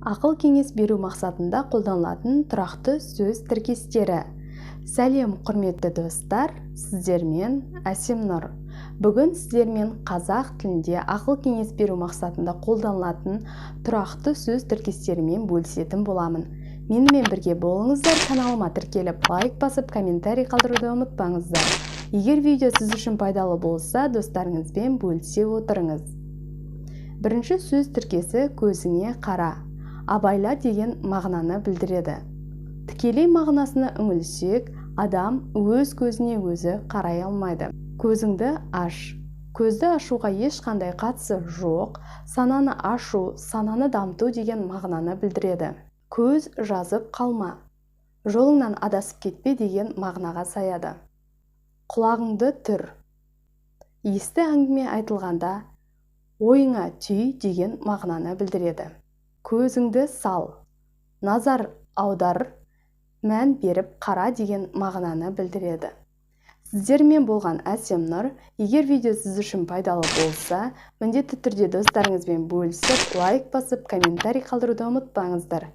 Ақыл кеңес беру мақсатында қолданылатын тұрақты сөз тіркестері. Сәлем, құрметті достар! Сіздермен Әсемнұр. Бүгін сіздермен қазақ тілінде ақыл кеңес беру мақсатында қолданылатын тұрақты сөз тіркестерімен бөлісетін боламын. Менімен бірге болыңыздар. Каналыма тіркеліп, лайк басып, комментарий қалдыруды ұмытпаңыздар. Егер видео сіз үшін пайдалы болса, достарыңызбен бөлісе отырыңыз. Бірінші сөз тіркесі: көзіңе қара, абайла деген мағынаны білдіреді. Тікелей мағынасына үңілсек, адам өз көзіне өзі қарай алмайды. Көзіңді аш. Көзді ашуға ешқандай қатысы жоқ, сананы ашу, сананы дамыту деген мағынаны білдіреді. Көз жазып қалма. Жолыңнан адасып кетпе деген мағынаға саяды. Құлағыңды түр. Есті әңгіме айтылғанда, ойыңа түй деген мағынаны білдіреді. Көзіңді сал. Назар аудар, мән беріп қара деген мағынаны білдіреді. Сіздермен болған Әсемнұр. Егер видео сіз үшін пайдалы болса, міндетті түрде достарыңызбен бөлісіп, лайк басып, комментарий қалдыруды ұмытпаңыздар.